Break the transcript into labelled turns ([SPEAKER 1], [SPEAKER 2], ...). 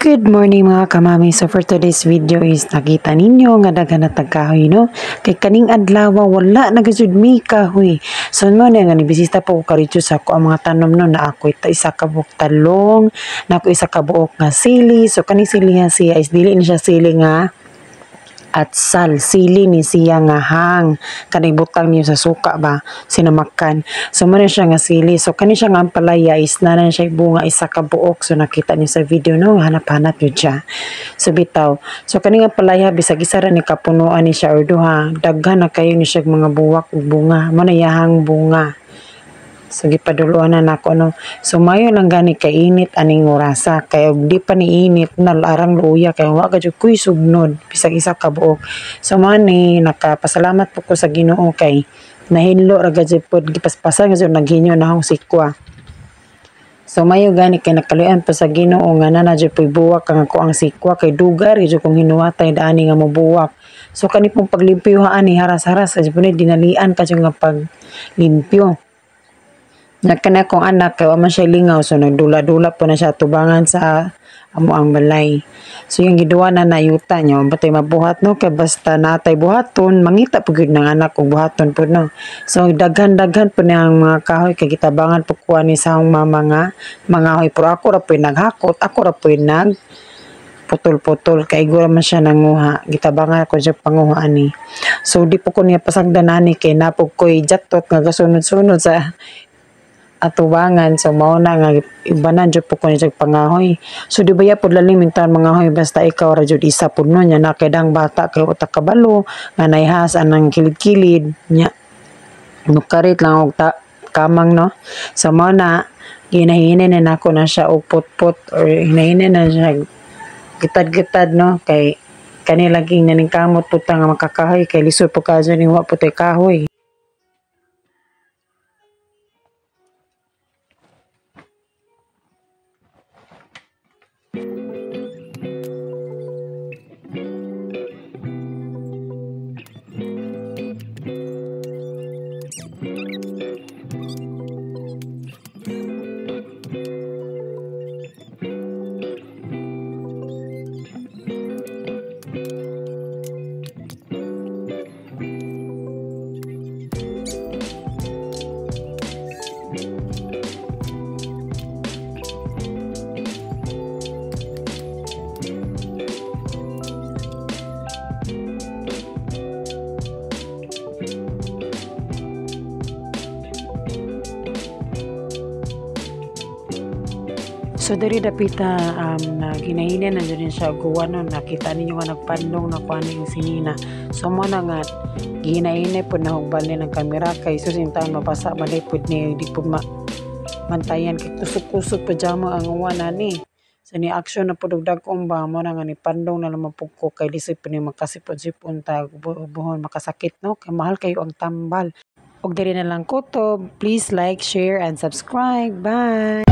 [SPEAKER 1] Good morning, mga kamami. So for today's video is nakita ninyo nga daghan na tagkahoy, no? Kay kaning adlaw wala na gajud mi kahoy. So mo na nga nibisita po ko karidto sa ako ang mga tanom, no, na ako ita isa ka buok talong, na ako isa ka buok nga sili. So kaning sili nga siya is dili ni siya sili nga atsal, sili ni siya nga hang kanay butang niyo sa suka ba, sinamakan. So mo na siya nga sili. So kani siya nga ampalaya is na na siya bunga, isa ka buok. So nakita niyo sa video, no, hanap-hanap yun siya. So bitaw, so kani nga ampalaya, bisag isa ra ni kapunuan ni siya or duha, daghan na kayo ni siya mga buwak ug bunga. Mo na yahang bunga. So gipaduluan na nako, no. So mayo lang gani kay init aning orasa, kay og di pa ni init na arang luya kay wa ka jud kuy sugnod bisag isa ka buok. So man ni nakapasalamat po ko sa Ginoo kay nahinlo ra gajud pod, gipaspasan gajud naghinyo na akong sikwa. So mayo gani kay nakaluyan pa sa Ginoo nga na jud poy buwak ang ako ang sikwa, kay dugar jud kong hinuwatay daani nga mobuwak. So kani pong paglimpyo ani, haras-haras jud ni, dinalian ka jud nga paglimpyo. Nakana akong anak kay wa man siya lingaw, so nagdula-dula po na siya tubangan sa amo ang balay. So yung giduwa na nayuta niya, batay mabuhat, no, kay basta natay buhaton, mangita po gyud ng anak og buhaton po, no. So daghan-daghan po niyang mga kahoy kay gitabangan po kuha ni sa akong mama nga mga kahoy, pero ako ra po'y naghakot, ako ra po'y nag putol-putol kay igura man siya nanguha, gitabangan ko siya panguha ani. So di po ko niya pasagdan ani kay napog ko'y jatot nga gasunod-sunod sa atubangan. So mao na nga ibanan jud po ko ni pangahoy. So di ba ya pud lalim intawn mga hoy, basta ikaw ra jud isa pud, no, nya na kay dang bata kay utak kabalo nga nayhas anang kilid-kilid nya mukarit lang og ta kamang, no. So mao na ginahinay na nako na siya og putput or hinahinay na siya gitad-gitad, no, kay kani laging naningkamot pud ta nga makakahoy kay lisod po kayo ni wa po tay kahoy. So diri dapita na ginahinan na dyan siya guwa, no, nakita ninyo nga nagpandong na kuha yung sinina. So mo na nga gihinahinay po na hugbalin ng kamera kay sus yung taon mabasa man pud ni, di po ma mantayan kay kusog-kusog pajama ang uwan ani. So ni action na pud og dagkong ba, mo na nga ni pandong na lumapog ko kay lisod po ni makasipon-sipon ta buhon, makasakit, no, kay mahal kayo ang tambal. Og diri na lang kutob. Please like, share and subscribe. Bye.